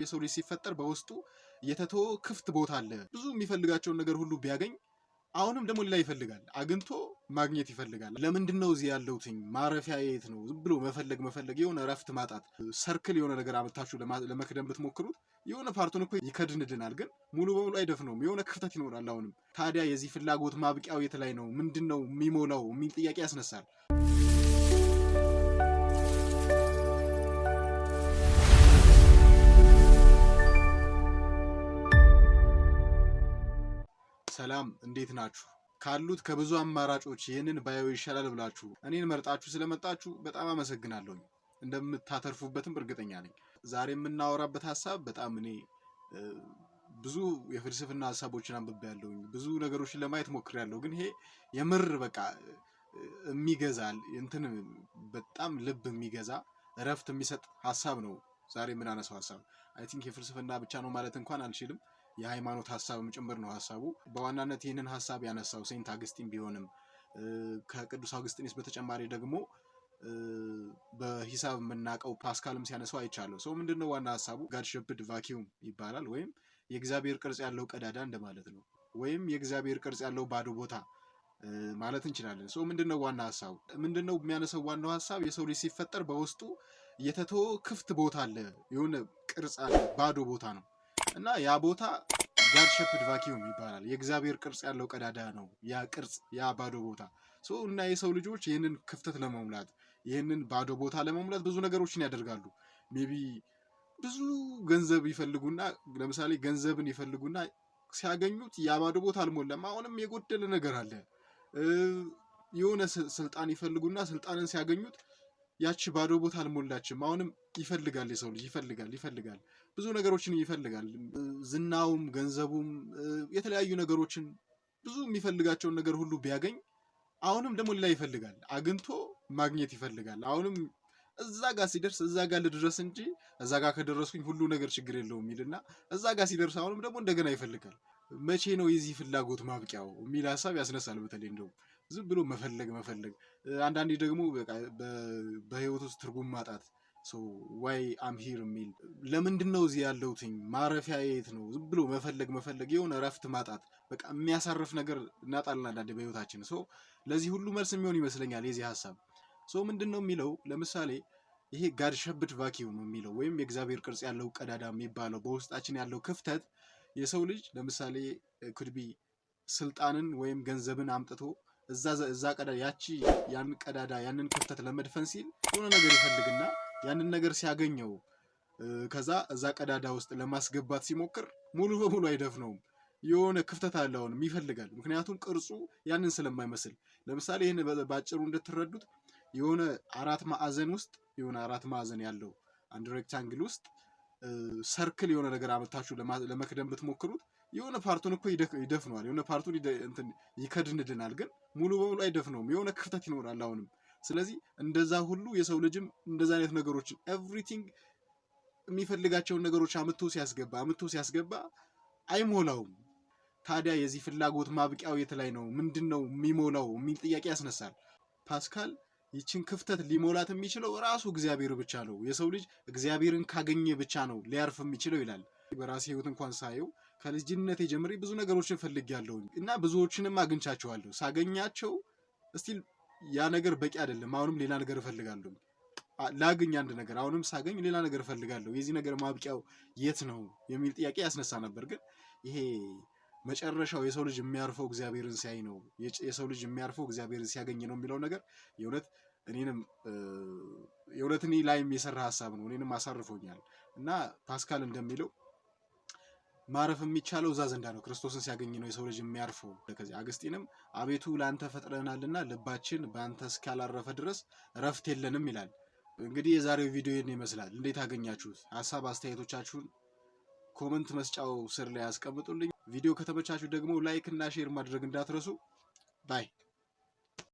የሰው ልጅ ሲፈጠር በውስጡ የተተወ ክፍት ቦታ አለ። ብዙ የሚፈልጋቸውን ነገር ሁሉ ቢያገኝ አሁንም ደግሞ ሌላ ይፈልጋል። አግኝቶ ማግኘት ይፈልጋል። ለምንድን ነው እዚህ ያለሁትኝ? ማረፊያ የት ነው? ዝም ብሎ መፈለግ መፈለግ፣ የሆነ እረፍት ማጣት። Circle የሆነ ነገር አመታችሁ ለመክደን ብትሞክሩት የሆነ part ኡን እኮ ይከድንልናል፣ ግን ሙሉ በሙሉ አይደፍነውም። የሆነ ክፍተት ይኖራል። አሁንም ታዲያ የዚህ ፍላጎት ማብቂያው የት ላይ ነው? ምንድን ነው የሚሞላው የሚል ጥያቄ ያስነሳል። ሰላም፣ እንዴት ናችሁ? ካሉት ከብዙ አማራጮች ይህንን ባየው ይሻላል ብላችሁ እኔን መርጣችሁ ስለመጣችሁ በጣም አመሰግናለሁኝ። እንደምታተርፉበትም እርግጠኛ ነኝ። ዛሬ የምናወራበት ሀሳብ በጣም እኔ ብዙ የፍልስፍና ሀሳቦችን አንብቤያለሁኝ፣ ብዙ ነገሮችን ለማየት ሞክሬያለሁ። ግን ይሄ የምር በቃ የሚገዛል እንትን በጣም ልብ የሚገዛ፣ እረፍት የሚሰጥ ሀሳብ ነው። ዛሬ የምናነሳው ሀሳብ I think የፍልስፍና ብቻ ነው ማለት እንኳን አልችልም። የሃይማኖት ሀሳብም ጭምር ነው ሀሳቡ። በዋናነት ይህንን ሀሳብ ያነሳው Saint Augustine ቢሆንም ከቅዱስ አውግስጢንስ በተጨማሪ ደግሞ በሂሳብ የምናውቀው ፓስካልም ሲያነሳው አይቻለሁ። So ምንድነው ዋና ሀሳቡ? God shaped vacuum ይባላል፣ ወይም የእግዚአብሔር ቅርጽ ያለው ቀዳዳ እንደማለት ነው። ወይም የእግዚአብሔር ቅርጽ ያለው ባዶ ቦታ ማለት እንችላለን። So ምንድነው ዋና ሀሳቡ? ምንድነው የሚያነሳው ዋናው ሀሳብ? የሰው ልጅ ሲፈጠር በውስጡ የተተወ ክፍት ቦታ አለ፣ የሆነ ቅርጽ አለ፣ ባዶ ቦታ ነው እና ያ ቦታ God shaped vacuum ይባላል። የእግዚአብሔር ቅርጽ ያለው ቀዳዳ ነው ያ ቅርጽ፣ ያ ባዶ ቦታ። So እና የሰው ልጆች ይህንን ክፍተት ለመሙላት፣ ይህንን ባዶ ቦታ ለመሙላት ብዙ ነገሮችን ያደርጋሉ። Maybe ብዙ ገንዘብ ይፈልጉና፣ ለምሳሌ ገንዘብን ይፈልጉና ሲያገኙት ያ ባዶ ቦታ አልሞላም፣ አሁንም የጎደለ ነገር አለ። የሆነ ስልጣን ይፈልጉና ስልጣንን ሲያገኙት ያቺ ባዶ ቦታ አልሞላችም። አሁንም ይፈልጋል፣ የሰው ልጅ ይፈልጋል፣ ይፈልጋል፣ ብዙ ነገሮችን ይፈልጋል። ዝናውም፣ ገንዘቡም፣ የተለያዩ ነገሮችን፣ ብዙ የሚፈልጋቸውን ነገር ሁሉ ቢያገኝ አሁንም ደግሞ ሌላ ይፈልጋል። አግኝቶ ማግኘት ይፈልጋል። አሁንም እዛ ጋር ሲደርስ እዛ ጋር ልድረስ እንጂ እዛ ጋር ከደረስኩኝ ሁሉ ነገር ችግር የለውም የሚልና እዛ ጋር ሲደርስ አሁንም ደግሞ እንደገና ይፈልጋል። መቼ ነው የዚህ ፍላጎት ማብቂያው የሚል ሀሳብ ያስነሳል። በተለይ እንደውም ዝም ብሎ መፈለግ መፈለግ፣ አንዳንዴ ደግሞ በህይወት ውስጥ ትርጉም ማጣት፣ why I'm here የሚል፣ ለምንድን ነው እዚህ ያለሁትኝ? ማረፊያ የት ነው? ዝም ብሎ መፈለግ መፈለግ፣ የሆነ እረፍት ማጣት፣ በቃ የሚያሳርፍ ነገር እናጣለን አንዳንዴ በህይወታችን። So ለዚህ ሁሉ መልስ የሚሆን ይመስለኛል የዚህ ሀሳብ። So ምንድን ነው የሚለው? ለምሳሌ ይሄ God shaped vacuum የሚለው ወይም የእግዚአብሔር ቅርጽ ያለው ቀዳዳ የሚባለው በውስጣችን ያለው ክፍተት፣ የሰው ልጅ ለምሳሌ could be ስልጣንን ወይም ገንዘብን አምጥቶ እዛ ቀዳዳ ያቺ ያን ቀዳዳ ያንን ክፍተት ለመድፈን ሲል የሆነ ነገር ይፈልግና ያንን ነገር ሲያገኘው ከዛ እዛ ቀዳዳ ውስጥ ለማስገባት ሲሞክር ሙሉ በሙሉ አይደፍነውም። የሆነ ክፍተት አለ፣ አሁንም ይፈልጋል። ምክንያቱም ቅርጹ ያንን ስለማይመስል። ለምሳሌ ይህን በአጭሩ እንድትረዱት የሆነ አራት ማዕዘን ውስጥ፣ የሆነ አራት ማዕዘን ያለው አንድ rectangle ውስጥ circle የሆነ ነገር አመታችሁ ለመክደን ብትሞክሩት የሆነ part ኡን እኮ ይደፍነዋል። የሆነ part ኡን እንትን ይከድንልናል፣ ግን ሙሉ በሙሉ አይደፍነውም። የሆነ ክፍተት ይኖራል አሁንም። ስለዚህ እንደዛ ሁሉ የሰው ልጅም እንደዛ አይነት ነገሮችን everything የሚፈልጋቸውን ነገሮች አምጥቶ ሲያስገባ አይሞላውም። ታዲያ የዚህ ፍላጎት ማብቂያው የት ላይ ነው? ምንድን ነው የሚሞላው የሚል ጥያቄ ያስነሳል። ፓስካል ይችን ክፍተት ሊሞላት የሚችለው ራሱ እግዚአብሔር ብቻ ነው። የሰው ልጅ እግዚአብሔርን ካገኘ ብቻ ነው ሊያርፍ የሚችለው ይላል። በራሴ ህይወት እንኳን ሳየው ከልጅነቴ ጀምሬ ብዙ ነገሮችን ፈልጌያለሁኝ እና ብዙዎችንም አግኝቻቸዋለሁ። ሳገኛቸው still ያ ነገር በቂ አይደለም። አሁንም ሌላ ነገር እፈልጋለሁ። ላግኝ አንድ ነገር፣ አሁንም ሳገኝ ሌላ ነገር እፈልጋለሁ። የዚህ ነገር ማብቂያው የት ነው የሚል ጥያቄ ያስነሳ ነበር። ግን ይሄ መጨረሻው የሰው ልጅ የሚያርፈው እግዚአብሔርን ሲያይ ነው፣ የሰው ልጅ የሚያርፈው እግዚአብሔርን ሲያገኝ ነው የሚለው ነገር የእውነት እኔንም የእውነት እኔ ላይም የሰራ ሀሳብ ነው። እኔንም አሳርፎኛል እና ፓስካል እንደሚለው ማረፍ የሚቻለው እዛ ዘንዳ ነው። ክርስቶስን ሲያገኝ ነው የሰው ልጅ የሚያርፈው። ከዚህ አግስጢንም አቤቱ ለአንተ ፈጥረናልና ልባችን በአንተ እስካላረፈ ድረስ እረፍት የለንም ይላል። እንግዲህ የዛሬው ቪዲዮ ይህን ይመስላል። እንዴት አገኛችሁት? ሀሳብ አስተያየቶቻችሁን comment መስጫው ስር ላይ ያስቀምጡልኝ። ቪዲዮ ከተመቻችሁ ደግሞ like እና share ማድረግ እንዳትረሱ። Bye.